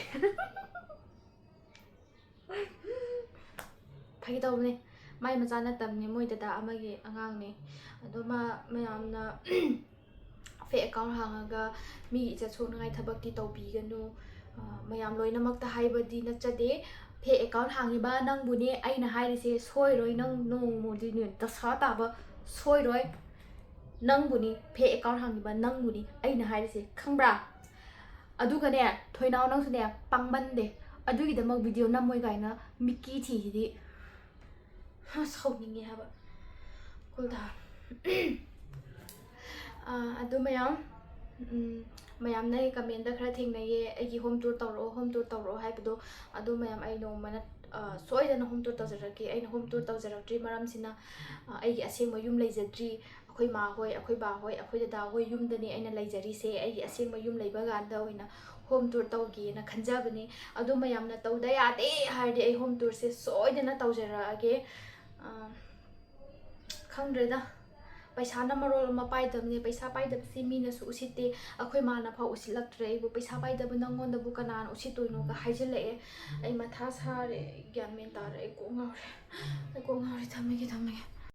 ꯐꯥꯒꯤ ꯇꯧꯕꯅꯦ꯫ ꯃꯥꯏ ꯃꯆꯥ ꯅꯠꯇꯕꯅꯦ, ꯃꯣꯏ ꯗꯗꯥ ꯑꯃꯒꯤ ꯑꯉꯥꯡꯅꯦ꯫ ꯑꯗꯣ ꯃꯥ ꯃꯌꯥꯝꯅ fake account ꯍꯥꯡꯉꯒ ꯃꯤꯒꯤ ꯏꯖꯠ ꯁꯣꯛꯅꯉꯥꯏ ꯊꯕꯛꯇꯤ ꯇꯧꯕꯤꯒꯅꯨ꯫ ꯑ, ꯃꯌꯥꯝ ꯂꯣꯏꯅꯃꯛꯇ ꯍꯥꯏꯕꯗꯤ ꯅꯠꯆꯗꯦ꯫ Fake account ꯍꯥꯡꯉꯤꯕ ꯅꯪꯕꯨꯅꯦ ꯑꯩꯅ ꯍꯥꯏꯔꯤꯁꯦ, ꯁꯣꯏꯔꯣꯏ, ꯅꯪ ꯅꯣꯡꯃꯗꯤꯅꯦ ꯗꯁꯥ ꯇꯥꯕ ꯁꯣꯏꯔꯣꯏ꯫ ꯅꯪꯕꯨꯅꯤ, fake account ꯍꯥꯡꯉꯤꯕ ꯅꯪꯕꯨꯅꯤ ꯑꯩꯅ ꯍꯥꯏꯔꯤꯁꯦ, ꯈꯪꯕ꯭ꯔꯥ? ꯑꯗꯨꯒꯅꯦ, ꯊꯣꯏꯅꯥꯎ, ꯅꯪꯁꯨꯅꯦ ꯄꯥꯡꯃꯟꯗꯦ꯫ ꯑꯗꯨꯒꯤꯗꯃꯛ video ꯅꯝꯃꯣꯏ ꯀꯥꯏꯅ ꯃꯤꯀꯤ ꯊꯤꯁꯤꯗꯤ꯫ ꯍ, ꯁꯥꯎꯅꯤꯡꯉꯦ ꯍꯥꯏꯕ꯫ Cool down꯫ ꯑꯥ, ꯑꯗꯨ ꯃꯌꯥꯝ, ꯎꯝ, ꯃꯌꯥꯝꯅ ꯑꯩ comment ꯈꯔ ꯊꯦꯡꯅꯩꯌꯦ, ꯑꯩꯒꯤ home tour ꯇꯧꯔꯛꯑꯣ, home tour ꯇꯧꯔꯛꯑꯣ ꯍꯥꯏꯕꯗꯣ꯫ ꯑꯗꯨ ꯃꯌꯥꯝ, ꯑꯩ ꯅꯣꯡꯃ ꯅꯠ-, ꯑꯥ, ꯁꯣꯏꯗꯅ home tour ꯇꯧꯖꯔꯛꯀꯦ꯫ ꯑꯩꯅ home tour ꯇꯧꯖꯔꯛꯇ꯭ꯔꯤ ꯃꯔꯝꯁꯤꯅ, ꯑꯥ, ꯑꯩꯒꯤ ꯑꯁꯦꯡꯕ ꯌꯨꯝ ꯂꯩꯖꯗ꯭ꯔꯤ꯫ ꯑꯩꯈꯣꯏ ꯃꯥ ꯍꯣꯏ, ꯑꯩꯈꯣꯏ ꯕꯥ ꯍꯣꯏ, ꯑꯩꯈꯣꯏ ꯗꯗꯥ ꯍꯣꯏ ꯌꯨꯝꯗꯅꯤ ꯑꯩꯅ ꯂꯩꯖꯔꯤꯁꯦ꯫ ꯑꯩꯒꯤ ꯑꯁꯦꯡꯕ ꯌꯨꯝ ꯂꯩꯕ ꯀꯥꯟꯗ ꯑꯣꯏꯅ home tour ꯇꯧꯒꯦꯅ ꯈꯟꯖꯕꯅꯤ꯫ ꯑꯗꯨ ꯃꯌꯥꯝꯅ ꯇꯧꯗ ꯌꯥꯗꯦ ꯍꯥꯏꯔꯗꯤ ꯑꯩ home tourꯁꯦ ꯁꯣꯏꯗꯅ ꯇꯧꯖꯔꯛꯑꯒꯦ꯫ ꯑꯥ, ꯈꯪꯗ꯭ꯔꯦꯗ, ꯄꯩꯁꯥꯅ ꯃꯔꯣꯜ ꯑꯃ ꯄꯥꯏꯗꯕꯅꯦ꯫ ꯄꯩꯁꯥ ꯄꯥꯏꯗꯕꯁꯤ ꯃꯤꯅꯁꯨ ꯎꯁꯤꯠꯇꯦ꯫ ꯑꯩꯈꯣꯏ ꯃꯥꯅ ꯐꯥꯎ ꯎꯁꯤꯠꯂꯛꯇ꯭ꯔꯦ ꯑꯩꯕꯨ꯫ "ꯄꯩꯁꯥ ꯄꯥꯏꯗꯕ ꯅꯪꯉꯣꯟꯗꯕꯨ ꯀꯅꯥꯅ ꯎꯁꯤꯠꯇꯣꯏꯅꯣꯒ" ꯍꯥꯏꯖꯤꯜꯂꯛꯑꯦ꯫ ꯑꯩ ꯃꯊꯥ ꯁꯥꯔꯦ, ꯑꯩ ꯒ꯭ꯌꯥꯟ ꯃꯦꯟ ꯇꯥꯔꯦ, ꯑꯩ ꯀꯣꯛ ꯉꯥꯎꯔꯦ, ꯑꯩ ꯀꯣꯛ ꯉꯥꯎꯔꯦ꯫ ꯊꯝꯃꯒꯦ, ꯊꯝꯃꯒꯦ꯫